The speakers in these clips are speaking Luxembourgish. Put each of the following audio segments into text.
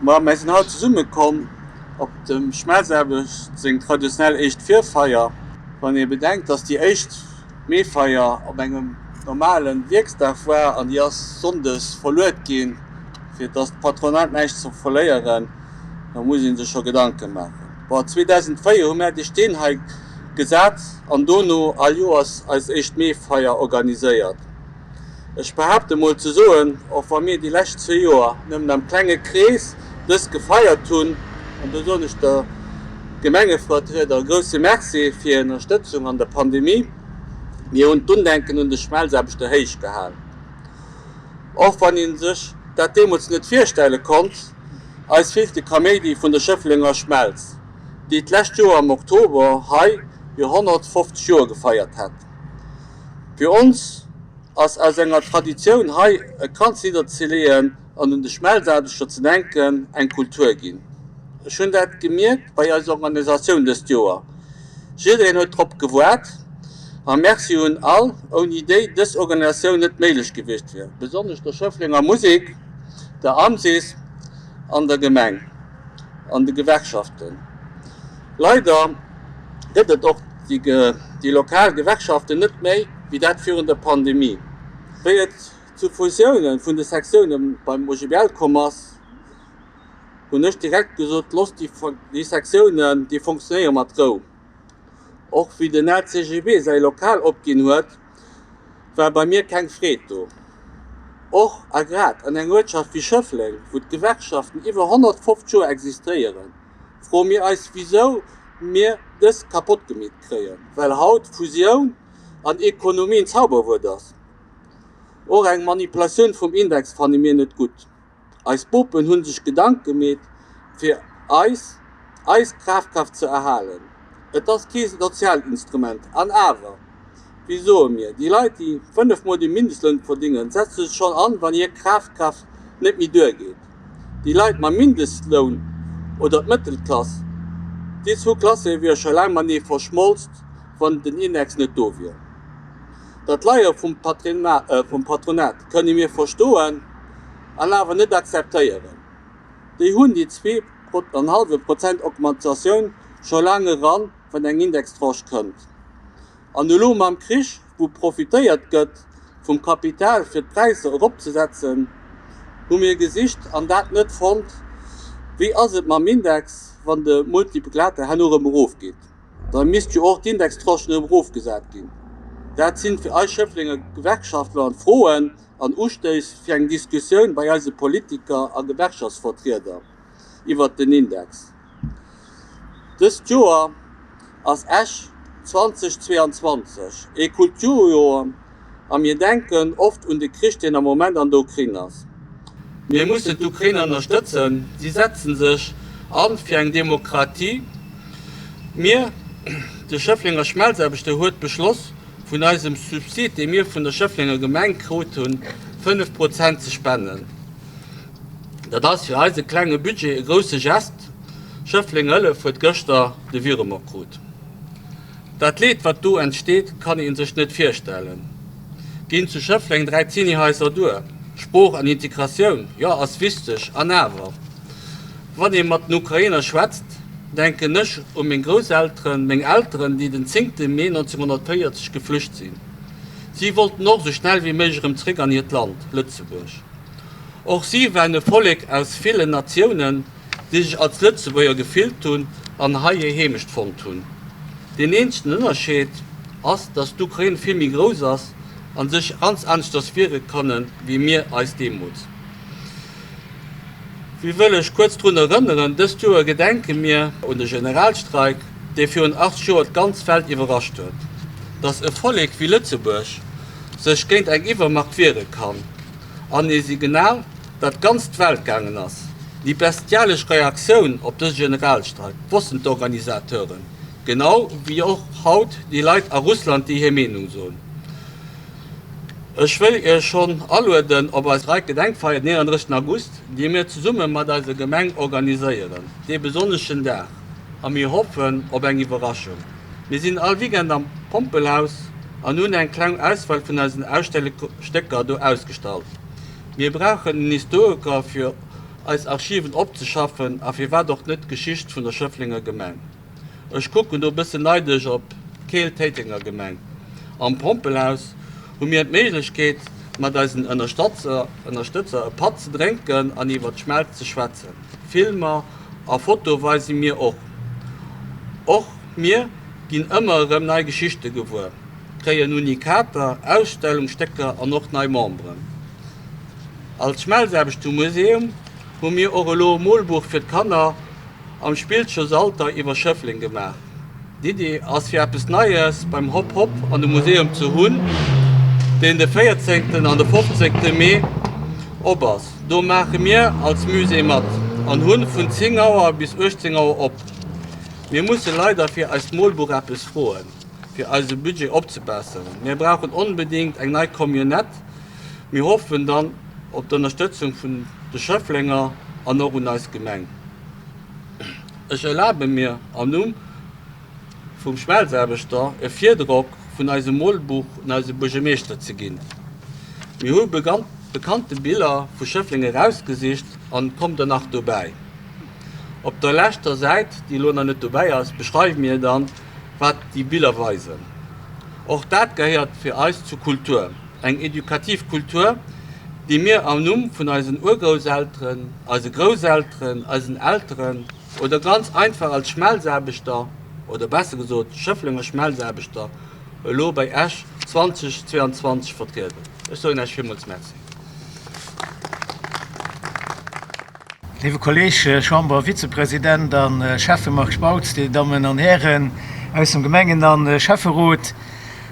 Ma mär sinn haut zesumme komm op dem Schmelzaarbecht seng traditionell éischt Virfeier. Wann ee bedenkt, dass déi éischt Meefeier op engem normale Wierksdag war an déi ass sonndes verluet ginn, fir dass d'Patronat näischt ze verléieren, da muss ee sech scho Gedanke maachen. Bon, 2004 hu mär dee Steen hei gesat an dono all Joers eis éischt Meefeier organiséiert. Ech behaapte mol ze soen, och wa mir déi lescht zwee Joer nëmmen am klenge Krees dës gefeiert hunn, an do soen ech der Gemengevertrieder e grouse Merci fir hir Ënnerstëtzung an der Pandemie, mir hunn d'Undenken un de Schmelzaarbechter héich gehal. Och wann ee sech dat deemools net virstelle konnt, eis feelt de Kaméidi vun der Schëfflenger Schmelz, déi d'lescht Joer am Oktober hei hir 150 Joer gefeiert hätt. Fir ons ass aus enger Traditioun hei e Kranz nidderzeleeën an un de Schmelzaarbechter ze denken eng Kultur ginn. Ech hunn dat gemierkt bei eiser Organisatioun dëst Joer. Jiddereen huet drop gewaart a Merci un all, ouni déi dës Organisatioun net méiglech gewiescht wier, besonnesch der Schëfflenger Musek, der AMSIS an der Gemeng an de Gewerkschaften. Leider gëtt et och déi lokal Gewerkschaften net méi wéi dat virun der Pandemie. Wéi et zu Fusioune vun de Sektioune beim OGBL komm ass, hunn ech direkt gesot, Loosst déi Sektiounen, déi fonctionnéiere mat Rou. Och wéi den LCGB säi Lokal opginn huet, war bei mir keng Freed do. Och a grad an enger Uertschaft wéi Schëffleng, wou d'Gewerkschaften iwwer 150 Joer existéieren, froe mir eis wisou mir dës kapott gemeet kréien, well haut Fusioun an Ekonomie en Zauberwuert ass. Och eng Manipulatioun vum Index fanne mir net gutt. Eis Bopen hunn sech Gedank gemeet fir eis eis Krafkraft ze erhalen. Et ass kee Sozialinstrument. An awer, wéi soe mir, déi Leit déi 5 mol de Mindestloun verdingen, setze sech schonn an wann hir Krafkraft net méi duergeet. Déi Leit mam Mindestloun oder d'Mëttelklass, déi zwou Klasse wiere scho laang matenee verschmolzt wann den Index net do wier. Dat Leie vum Patronat kënne mir verstoen an awer net akzeptéieren. Déi hunn déi 2,5 Prozent Augmentatioun scho laang eran, wann eng Indextranche kënnt. An elo mam Krich, wou profitéiert gëtt vum Kapital fir d'Präisser eropzesetzen, hu mir gesicht an dat net fonnt. Wéi ass et mam Index, wann de Multiplikator herno erëm erofgeet? Da misst jo och d'Indextranchen erëm erofgesat ginn. Dat sinn fir eis Schëfflenger Gewerkschaftler Froen an Ustéiss fir eng Diskussioun bei eise Politiker a Gewerkschaftsvertrieder iwwert den Index. Dëst Joer ass Esch 2022 ee Kulturjoer a mir denken oft un de Krich deen am Moment an der Ukrain ass. Mir mussen d'Ukrain ënnerstëtzen, si setzen sech an fir eng Demokratie. Mir, de Schëfflenger Schmelzaarbechter huet beschloss vun eisem Subsid dee mir vun der Schëfflenger Gemeng krut hunn, 5 Prozent ze spennen. Dat ass fir eise klenge Budget e grousse Gest. Schëffleng Hëllef huet gëschter de Virement krut. Dat Leed wat do entsteet kann een sech net virstellen. Ginn zu Schëffleng 3 Zinihaiser duer? Sprooch an Integratioun, jo ass wichteg, an awer, wann ee mat den Ukrainer schwätzt, denken ech u meng Grousselteren, meng Elteren, déi den zéngte Mee 1940 geflücht sinn. Si wollten och sou schnell wéi méiglech erëm zréck an hiert Land, Lëtzebuerg. Och si waren e Vollek aus villen Natiounen, déi sech als Lëtzebuerger gefillt hunn an hei hir Heemecht fonnt hunn. Deen eenzegen Ënnerscheed ass, datt d'Ukrain vill méi grouss ass a sech ganz aneschters wiere kënne wéi mir eis deemools. Wéi wëll ech kuerz drun erënneren, dëst Joer gedenke mir un de Generalstreik, dee virun 80 Joer d'ganz Welt iwwerrascht huet. Datt e Vollek wéi Lëtzebuerg sech géint eng Iwwermacht wiere kann an ee Signal, dat d'ganz d'Welt gaangen ass. Déi bestialesch Reaktioun op dëse Generalstreik wossten d'Organisateuren, genau wéi och haut déi Leit a Russland, déi hir Meenung soen. Ech wëll Iech schonn alueden op eis Streikgedenkfeier den 31 August, déi mir zesumme mat eiser Gemeng organiséieren, dee besonneschen Dag, a mir hoffen op eng Iwwerraschung. Mir sinn all Weekend am Pompelhaus an hunn eng kleng Auswahl vun eisen Ausstellungsstécker do ausgestallt. Mir brauchen en Historiker fir. eis Archiven opzeschaffen a firwat och net d'Geschicht vun der Schëfflenger Gemeng. Ech kucken do bëssen neidesch op d'Keel-Téitenger Gemeng. Am Pompelhaus hu mir d'Méiglechkeet, mat eisen Ënnerstëtzer e Patt ze drénken an iwwer d'Schmelz ze schwätzen. Filmer a Fotoe weise mir och. Och mir ginn ëmmer erëm nei Geschichte gewuer, kréien Unikater, Ausstellungsstécker an och nei Memberen. Als Schmelzaarbechtermuseum hu mir och elo e Molbuch fir d'Kanner am Spillschoulsalter iwwer Schëffleng gemaach. D'Iddi ass fir eppes Neies beim Hopp Hopp an de Museum ze hunn, deen de 14 an de 15 Mee op ass. Do maache mir als Musée mat an hunn vun 10 Auer bis 18 Auer op. Mir musse leider fir eist Molbuch eppes froen, fir eise Budget opzebesseren. Mir brauchen onbedéngt eng nei Camionnette. Mir hoffen dann op d'Ënnerstëtzung vun de Schëfflenger an och un eis Gemeng. Ech erlabe mir am Numm vum Schmelzaarbechter e Virdrock vun eisem Molbuch un eise Buergermeeschter ze ginn. Mir hu bekannte Biller vu Schëffleng erausgesicht an kommt der nach dobäi. Op der leschter Säit, déi elo nach net dobäi ass, beschreiwe mir dann, wat déi Biller weisen. Och dat gehéiert fir eis zur Kultur, eng edukativ Kultur, déi mir am Numm vun eisen Urgrousselteren, eise Grousselteren, eisen Elteren oder ganz einfach als Schmelzaarbechter, oder besser gesot Schëfflenger Schmelzaarbechter, elo bei Esch 2022 vertrieden. Ech soen Iech villmools Merci. Léiwe Kolleg, Chambervizepresident a Schäffe Marc Spautz, Dir Dammen an Hären aus dem Gemengen a Schäfferot,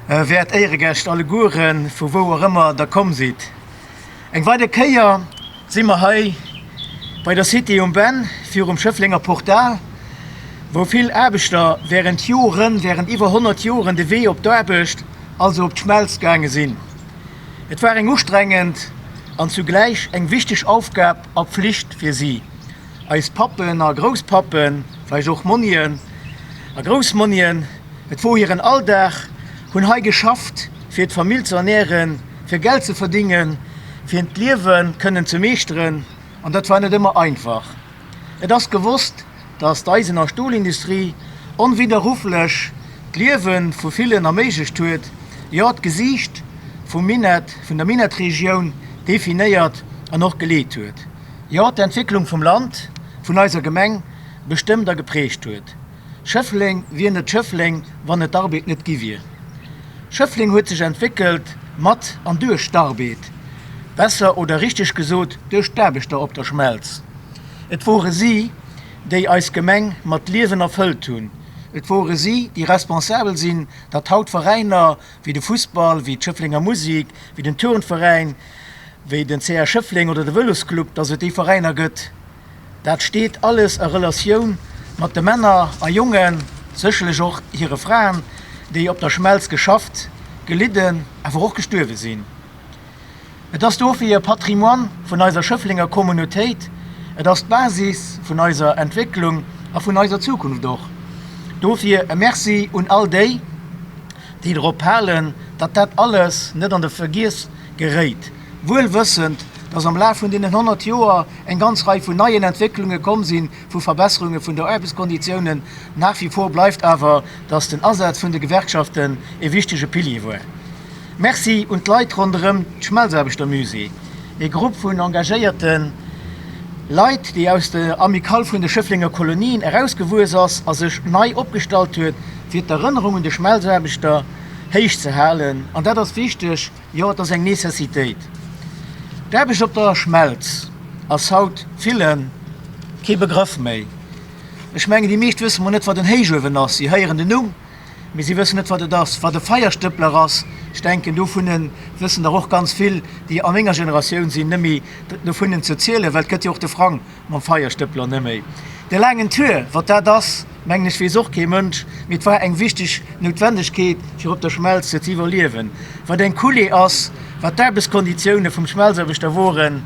wäert Éieregäscht allegueren, vu wou och ëmmer Der komm sidd. Eng weider Kéier si mer hei bei der Cité um Benn virum Schëfflenger Portal, wou vill Aarbechter während Joren, während iwwer 100 Joren de Wee op d'Aarbecht, also op d'Schmelz gaange sinn. Et war eng ustrengend an zugläich eng wichteg Aufgab a Pflicht fir si. Eis Pappen a Grousspappen, vläicht och Monnien a Groussmonnien, et wor hiren Alldag, hunn hei geschafft, fir d'Famill ze ernähren, fir Geld ze verdingen, fir d'Liewe kënnen ze meeschteren, an dat war net ëmmer einfach. Et ass gewosst, datt d'Eisen a Stolindustrie onwidderrufflech d'Liewe vu villen erméiglecht huet, jo d'Gesiicht vum Minett, vun der Minettregioun definéiert an och geleet huet, jo d'Entwécklung vum Land, vun eiser Gemeng bestëmmt a geprägt huet. Schëffleng wier net Schëffleng, wann et d'Arbed net gi wier. Schëffleng huet sech entwéckelt mat an duerch d'Arbed, besser oder richteg gesot duerch d'Aarbechter op der Schmelz. Et wore si, déi eis Gemeng mat Liewen erfëllt hunn. Et wore si, déi responsabel sinn, datt haut Veräiner wéi de Fussball, wéi d'Schëfflenger Musik, wéi den Turnveräin, wéi den CR Schëffleng oder de Vëlosclub, datt et déi Veräiner gëtt. Dat steet alles a Relatioun mat de Männer a Jongen, sécherlech och hire Fraen, déi op der Schmelz geschafft, gelidden, awer och gestuerwe sinn. Et ass dofir e Patrimoine vun eiser Schëfflenger Communautéit, et ass d'Basis vun eiser Entwécklung a vun eiser Zukunft och. Dofir e Merci un all déi, déi drop halen, datt dat alles net an de Vergiess geréit, wuel wëssend, datt am Laf vun deenen 100 Joer eng ganz Rei vun neien Entwécklunge komm sinn, vu Verbesserunge vun der Aarbechtskonditiounen. Nach wie vor bleift awer, datt den Asaz vun de Gewerkschaften e wichtege Pilier war. Merci un d'Leit ronderëm d'Schmelzaarbechtermusée, e Grupp vun engagéierte Leit, déi aus der Amicale vun de Schëfflenger Kolonien erausgewuess ass a sech nei opgestallt huet, fir d'Erënnerung un de Schmelzaarbechter héich ze halen. An dat ass wichteg, jo et ass eng Necessitéit. D'Aarbecht op der Schmelz ass haut ville kee Begrëff méi. Ech mengen, déi meescht wësse mol net, wat en Héichuewen ass. Si héieren den Numm, Mee si wëssen net, wat et ass, wat e Feierstëppler ass. Ech denken, dovunne wëssen der och ganz vill, déi a menger Generatioun sinn, net méi dovunnen ze zielen, well et gëtt jo och de Frang mam Feierstëppler net méi. De laangen Tour, wat dat ass, mengen ech, weess och kee Mënsch, mee et war eng wichteg Noutwendegkeet, fir op der Schmelz ze iwwerliewen. Wat eng Coulée ass, wat d'Aarbechtskonditioune vum Schmelzaarbechter woren,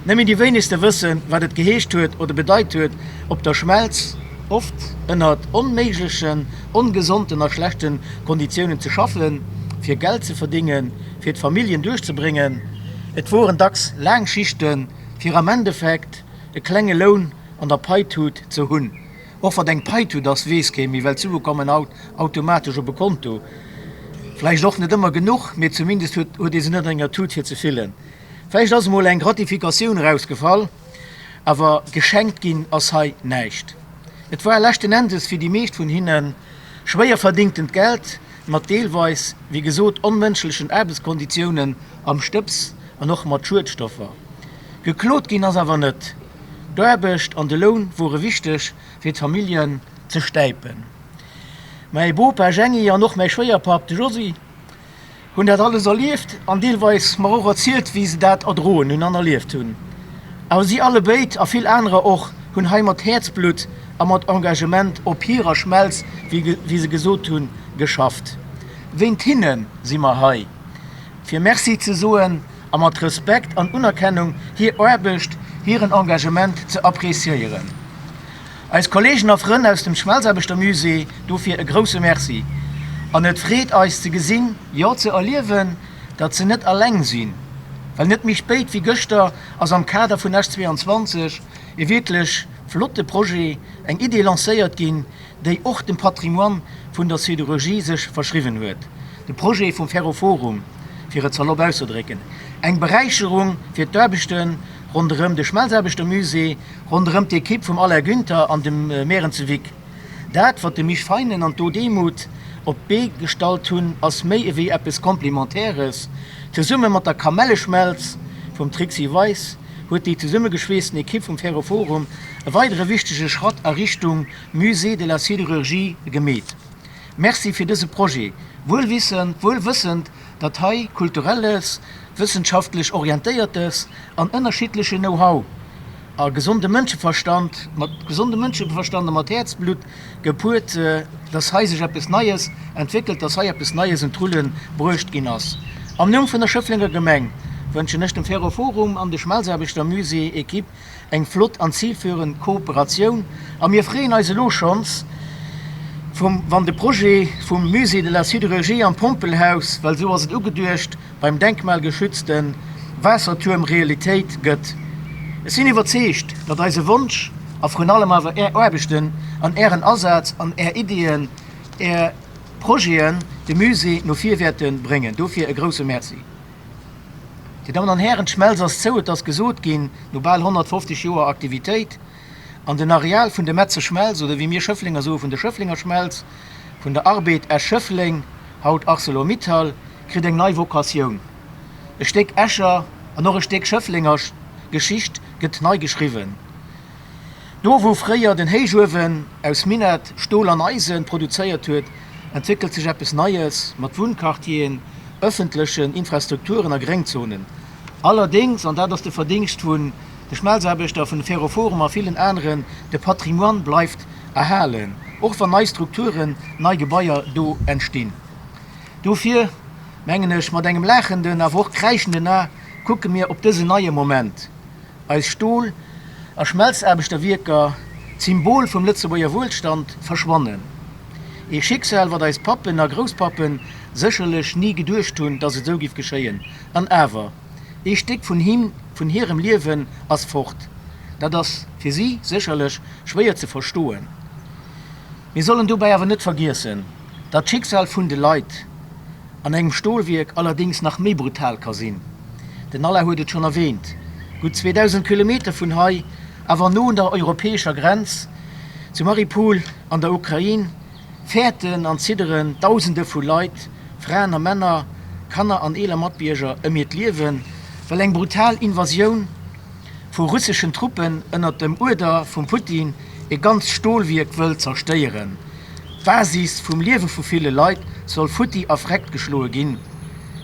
nëmme déi wéinegste wëssen, wat et geheescht huet oder bedeit huet, op der Schmelz oft ënnert onméiglechen, ongesonten a schlechten Konditiounen ze schaffen, fir Geld ze verdingen, fir d'Familljen duerchzebréngen. Et woren dacks laang Schichten, fir am Endeffekt. e klenge Loun an der Paitut ze hunn. Och wat eng Paitut ass, weess kee méi, well d'Sue kommen haut automatesch op e Konto. Vläicht och net ëmmer genuch, mee zumindest huet huet ee se net an enger Tut fir ze fillen. Vläicht ass emol eng Gratifikatioun erausgefall, awer geschenkt ginn ass hei näischt. Et war leschten Endes fir déi meescht vun hinne schwéier verdingtent Geld, mat deelweis, wéi gesot, onmënschlechen Aarbechtskonditiounen am Stëbs an och mat Schuedstoffer. Geklot ginn ass awer net. D'Aarbecht an de Loun wore wichteg fir d'Familljen ze stäipen. Mäi Bopa Jängi an och mäi Schwéierpapp, de Josy, hunn dat alles erlieft an deelweis mer och erzielt, wéi se dat erdroen hunn an erlieft hunn. Awer si allebéid, a vill anerer och, hunn hei mat Häerzblutt a mat Engagement op hirer Schmelz, wéi se gesot hunn, geschafft. Wéint hinne si mer hei, fir Merci ze soen a mat Respekt an Unerkennung hir Aarbecht, hiren Engagement ze appréciéieren. Eis Kollegen a Frënn aus dem Schmelzaarbechtermusée dofir e grousse Merci. An et freet eis ze gesinn, jo ze erliewen, datt se net alleng sinn. Well net méi spéit wéi gëschter ass am Kader vun Esch 22 e wierklech flotte Projet, eng Idee lancéiert ginn, déi och dem Patrimoine vun der Siderurgie sech verschriwwen huet, de Projet vum Ferroforum, fir et salopp auszedrécken, eng Beräicherung fir d'Aarbechte ronderëm de Schmelzaarbechtermusée, Ronderëm d'Ekipp vum Alain Günther an dem Merenze Vic. Dat, wat de Misch Feinen an d'O Demuth op d'Bee gestallt hunn, ass méi ewéi eppes Komplimentaires. Zesumme mat der Kamelleschmelz vum Trixi Weis huet déi zesummegeschweessten Ekipp vum Ferroforum e weidere wichtege Schratt a Richtung Musée de la Sidérurgie gemeet. Merci fir dëse Projet, wuelwissend, wuelwëssend, datt hei kulturelles, wëssenschaftlech orientéiertes an ënnerschiddlechen Know-how a gesonde Mënscheverstand, mat gesondem Mënscheverstand a mat Häerzblutt gepuert, dass hei sech eppes Neies entwéckelt, dass hei eppes Neies un d'Rulle bruecht ginn ass. Am Numm vun der Schëfflenger Gemeng wënschen ech dem Ferroforum an de Schmelzaarbechter Musée Equipe Eng flott an zilführend Kooperatioun a mir freeën eis elo schonns vum wann de Projet vum Musée de la Sidérurgie am Pompelhaus, well esou ass et ugeduecht, beim denkmalgeschützte Waassertuerm Realitéit gëtt. Ech sinn iwwerzeegt, datt eise Wonsch a vrun allem awer Är Aarbechten an Ären Asaz an Är Iddien, Är Projeten de Musée no vir wäerte bréngen. Dofir e grousse Merci. Dir Dammen an Hären, d'Schmelz ass zou, et ass gesot ginn, no bal 150 Joer Aktivitéit. An den Areal vun de Metzer Schmelz, oder wéi mir Schëfflenger soe vun der Schëfflenger Schmelz, vun der Arbed Esch-Schëffleng, haut Arcelor-Mittal, kritt eng nei Vokatioun. E Stéck Escher an och e Stéck Schëfflenger Geschicht gëtt nei geschriwwen. Do wou fréier den Héichuewen aus Minett Stol an Eisen produzéiert huet, entwéckelt sech eppes Neies mat Wunnquartieren, ëffentlechen Infrastrukturen a Gréngzonen. Allerdéngs, an dat ass de Verdingscht vun de Schmelzaarbechter, vun de Ferroforum a villen aneren, de Patrimoine bleift erhalen, och wann nei Strukturen, nei Gebaier do entstinn. Dofir mengen ech, mat engem laachenden, awer och kräischenden A kucke mir op dësen neie Moment. Eis Stol a Schmelzaarbechterwierker, d'Symbol vum Lëtzebuerger Wuelstand, verschwannen. Ee Schicksal, wat eis Pappen a Grousspappen sécherlech ni geduecht hunn, dass et esou giff geschéien. An awer, ee Stéck vun him, vun hirem Liewen ass fort. Dat ass fir si sécherlech schwéier ze verstoen. Mir sollen dobäi awer net vergiessen, datt d'Schicksal vun de Leit an engem Stolwierk allerdéngs nach méi brutal ka sinn. Den Alain huet et schonn erwähnt, gutt 2.000 Kilometer vun hei, awer no un der europäescher Grenz, zu Mariupol an der Ukrain, fäerten an zidderen Dausende vu Leit, Fraen a Männer, Kanner an eeler Matbierger ëm hiert Liewen, well eng brutal Invasioun vu russeschen Truppen ënnert dem Uerder vum Putin e ganzt Stolwierk wëll zerstéieren. D'Basis vum Liewe vu ville Leit soll futti a vreckt geschloe ginn.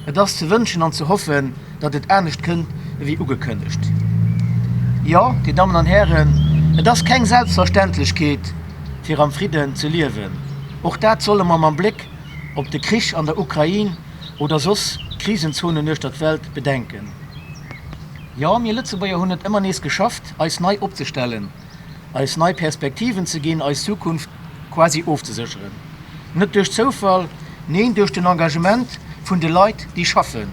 Et ass ze wënschen an ze hoffen, datt et anescht kënnt ewéi ugekënnegt. Jo, Dir Dammen an Hären, et ass keng Selbstverständlechkeet, fir am Fridden ze liewen. Och dat solle mer mam Bléck op de Krich an der Ukrain oder soss Krisenzonen uechter d'Welt bedenken. Jo, mir Lëtzebuerger hunn et ëmmer nees geschafft, eis nei opzestellen. eis nei Perspektiven ze ginn, eis Zukunft quasi ofzesécheren. Net duerch Zoufall, neen duerch den Engagement vun de Leit, déi schaffen.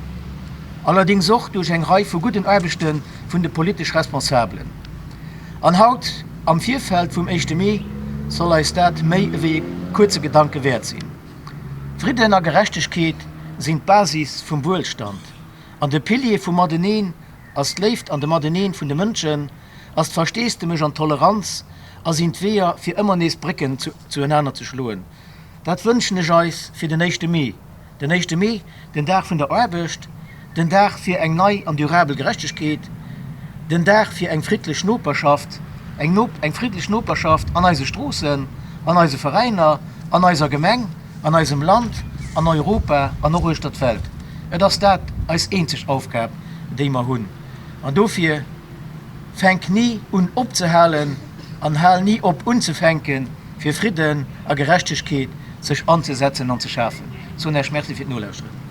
Allerdéngs och duerch eng Rei vu gudden Aarbechte vun de politesch Responsabelen. An haut, am Virfeld vum éischte Mee, soll eis dat méi ewéi e kuerze Gedanke wäert sinn. Fridden a Gerechtegkeet sinn d'Basis vum Wuelstand an de Pilier vum Mateneen ass d'Léift an de Mateneen vun de Mënschen, ass d'Versteesdemech an d'Toleranz a sinn d'Weeër fir ëmmer nees Brécken zuenaner ze schloen. Dat wënschen ech eis fir den éischte Mee. Den éischte Mee, den Dag vun der Aarbecht, den Dag fir eng nei an durabel Gerechtegkeet, den Dag fir eng friddlech Noperschaft, eng eng friddlech Noperschaft an eise Stroossen, an eise Veräiner, an eiser Gemeng, an eisem Land, an Europa an och uechter d'Welt. Et ass dat eis eenzeg Aufgab, déi mer hunn. An dofir, fänk ni un opzehalen an hal ni op unzefänken, fir Fridden a Gerechtegkeet sech anzesetzen an ze schafen. Soen Äech Merci fir d'Nolauschteren.